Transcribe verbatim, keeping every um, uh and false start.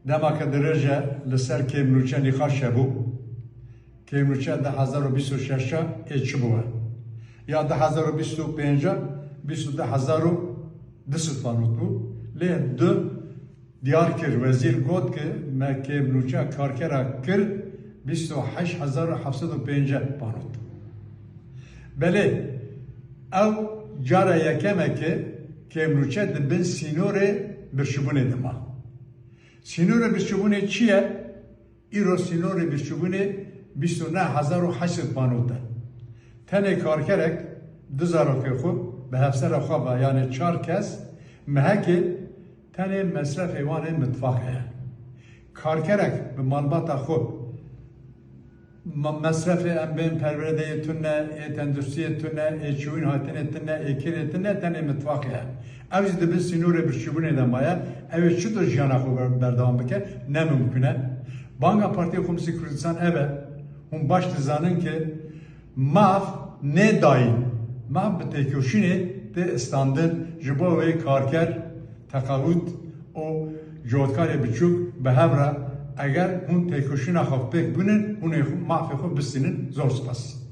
Dema ke dirêj e li ser kêm nûçe nîqaş hebû, kêm nûçe du hezar û bîst û şeş ê çi bûye? Ya du hezar û bîst û pênc, bîst û du hezar û du sed manot bû. Lê du diyar kir, wezîr got ki me kêm nûçe karkera kir bîst û heşt hezar û heft sed û pêncî manot. Belê, ew cara yekem e ki kêm nûçe di bin sînorê birçîbûnê de ma. Sînorê birçîbûnê çi ye? Îro sînorê birçîbûnê bîst û neh hezar û heşt sed manot e. Tenê karkerek du zarokê xwe bi hevsera xwe ve, yanê çar kes, mehekê tenê mesrefê wan ê mitfaxê ye. Karkerek bi malbata xwe, ma-, mesrefê em bên perwerdeyê tune, ê tenduristiyê tune, ê çûyîn hatinê tune, ê kirê tune, tenê mitfaxê ye. Ew jî di bin sînorê birçîbûnê de maye. Ew ê çitur jiyana xwe ber-, berdewam bike? Ne mimkun e. Banga Partiya Komîsê Kurdistan ev e. Hûn baş dizanin ki maf nê dayîn. Maf bi têkoşînê tê standin. Ji bo wê karker, teqawut û cotkarê biçûk bi hev re, eger hûn têkoşîna xwe pêk bînin, hûn ê xwe, mafê xwe bistînin. Zor spas.